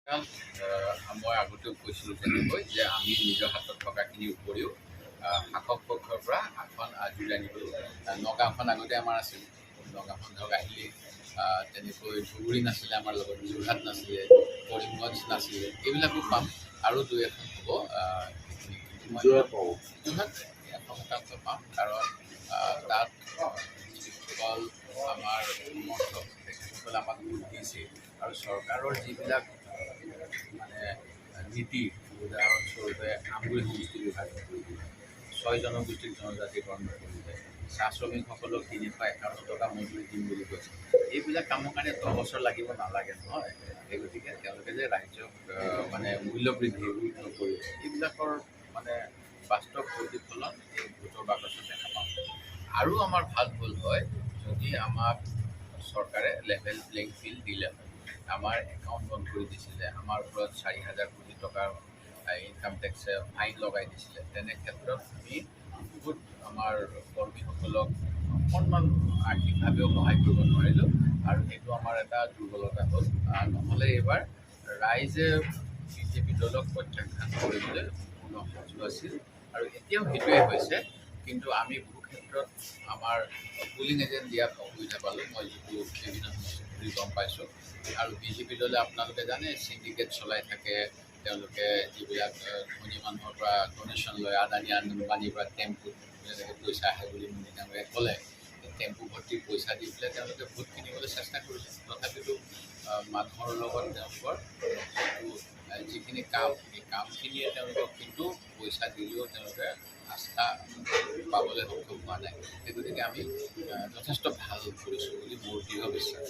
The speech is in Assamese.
মই আগতেও কৈছিলোঁ যেনেকৈ যে আমি নিজৰ হাতত থকাখিনিৰ উপৰিও শাসক পক্ষৰ পৰা আসন আজুৰি আনিবলৈ, নগাঁওখন আগতে আমাৰ আছিল, নগাঁওখন ধৰক আহিলেই, তেনেকৈ ধুবুৰী নাছিলে আমাৰ লগত, যোৰহাট নাছিলে, কৰিমগঞ্জ নাছিলে, এইবিলাকো পাম আৰু দুই এখন হ'ব। যোৰহাট 100% পাম, কাৰণ তাত যিসকল আমাৰ সমৰ্থক তেখেতসকলে আমাক ভোট দিছে আৰু চৰকাৰৰ যিবিলাক মানে নীতি, উদাহৰণস্বৰূপে আমগুৰি সমষ্টি বিভাজন কৰি দিলে, 6 জনগোষ্ঠীক জনজাতিকৰণ কৰিলে, চাহ শ্ৰমিকসকলক 351 টকা মজুৰি দিম বুলি কৈছে, এইবিলাক কামৰ কাৰণে 10 বছৰ লাগিব নালাগে নহয়। সেই গতিকে তেওঁলোকে যে ৰাজ্যক মানে মূল্যবৃদ্ধি এইবোৰ নকৰিব, এইবিলাকৰ মানে বাস্তৱ প্ৰতিফলন এই ভোটৰ বাকচত দেখা পাওঁ। আৰু আমাৰ ভাল হ'ল হয় যদি আমাক চৰকাৰে লেভেল প্লেইং ফিল্ড দিলে হয়। আমাৰ একাউণ্ট বন্ধ কৰি দিছিলে, আমাৰ ওপৰত 4000 কোটি টকাৰ ইনকাম টেক্সে ফাইন লগাই দিছিলে। তেনে ক্ষেত্ৰত আমি বহুত আমাৰ কৰ্মীসকলক অকণমান আৰ্থিকভাৱেও সহায় কৰিব নোৱাৰিলোঁ আৰু সেইটো আমাৰ এটা দুৰ্বলতা হ'ল। নহ'লে এইবাৰ ৰাইজে বিজেপি দলক প্ৰত্যাখ্যান কৰিবলৈ সম্পূৰ্ণ সাজু আছিল আৰু এতিয়াও সেইটোৱে হৈছে। কিন্তু আমি বহু ক্ষেত্ৰত আমাৰ পুলিং এজেণ্ট দিয়াত অসুবিধা পালোঁ, মই যিটো বিভিন্ন সমস্যা বুলি গম পাইছোঁ। আৰু বিজেপি দলে আপোনালোকে জানে চিণ্ডিকেট চলাই থাকে, তেওঁলোকে যিবিলাক ধনী মানুহৰ পৰা ডনেশ্যন লয়, আদানী আম্বানীৰ পৰা টেম্পুত যেনেকৈ পইচা আহে বুলি মোদী ডাঙৰীয়াই ক'লে, টেম্পু ভৰ্তি পইচা দি পেলাই তেওঁলোকে ভোট কিনিবলৈ চেষ্টা কৰিছে। তথাপিতো মানুহৰ লগত তেওঁলোকৰ যিটো যিখিনি কাম, সেই কামখিনিয়ে তেওঁলোকক কিন্তু পইচা দিলেও তেওঁলোকে আস্থা পাবলৈ সক্ষম হোৱা নাই। সেই গতিকে আমি যথেষ্ট ভাল কৰিছোঁ বুলি মোৰ দৃঢ় বিশ্বাস।